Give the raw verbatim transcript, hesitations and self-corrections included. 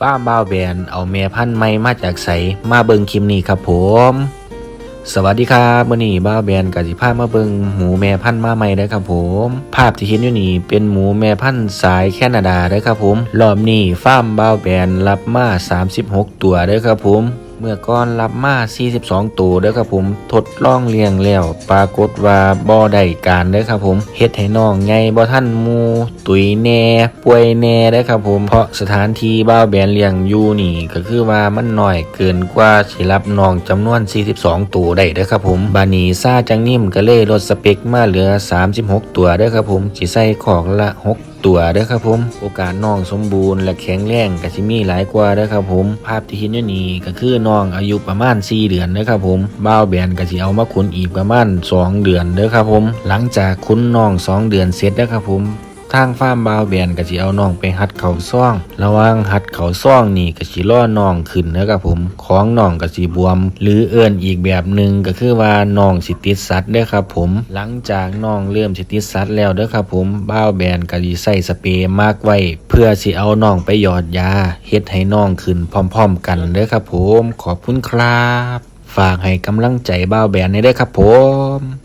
ฟาร์มบ่าวแบนเอาแม่พันธุ์ใหม่มาจากไส มาเบิ่งคลิปนี้ครับผม สวัสดีครับ มื้อนี้บ่าวแบนก็สิพามาเบิ่งหมูแม่พันธุ์มาใหม่เด้อครับผม ภาพที่เห็นอยู่นี่เป็นหมูแม่พันธุ์สายแคนาดาเด้อครับผม รอบนี้ฟาร์มบ่าวแบนรับมา สามสิบหก ตัวเด้อครับผม เมื่อก่อนรับมา สี่สิบสอง ตัวเด้อครับผม ทดลองเลี้ยงแล้ว ปรากฏว่าบ่ได้การเด้อครับผม เฮ็ดให้น้องใหญ่บ่ทันหมู่ ตุยแหน่ ป่วยแหน่เด้อครับผม เพราะสถานที่บ่าวแบนเลี้ยงอยู่นี่ก็คือว่ามันน้อยเกินกว่าสิรับน้องจำนวน สี่สิบสอง ตัวได้เด้อครับผม บาดนี้ซาจังนิ่มก็เลยลดสเปคมาเหลือ สามสิบหก ตัวเด้อครับผม สิใส่คอกละ หก ตัวเด้อครับผม โอกาสน้องสมบูรณ์และแข็งแรงก็สิมีหลายกว่าเด้อครับผม ภาพที่เห็นอยู่นี่ก็คือน้องอายุประมาณ สี่ เดือนเด้อครับผม บ่าวแบนก็สิเอามาขุนอีกประมาณ สอง เดือนเด้อครับผม หลังจากขุนน้อง สอง เดือนเสร็จเด้อครับผม ทางฟาร์มบ่าวแบนก็สิเอาน้องไปหัดเข้าซอง ระหว่างหัดเข้าซองนี่ก็สิรอน้องขึ้นนะครับผม ของน้องก็สิบวม หรือเอิ้นอีกแบบหนึ่งก็คือว่าน้องสิติดสัตว์เด้อครับผม หลังจากน้องเริ่มสิติดสัตว์แล้วเด้อครับผม บ่าวแบนก็สิใส่สเปรย์มาร์กไว้ เพื่อสิเอาน้องไปหยอดยา เฮ็ดให้น้องขึ้นพร้อมๆกันเด้อครับผม ขอบคุณครับ ฝากให้กำลังใจบ่าวแบนแหน่เด้อครับผม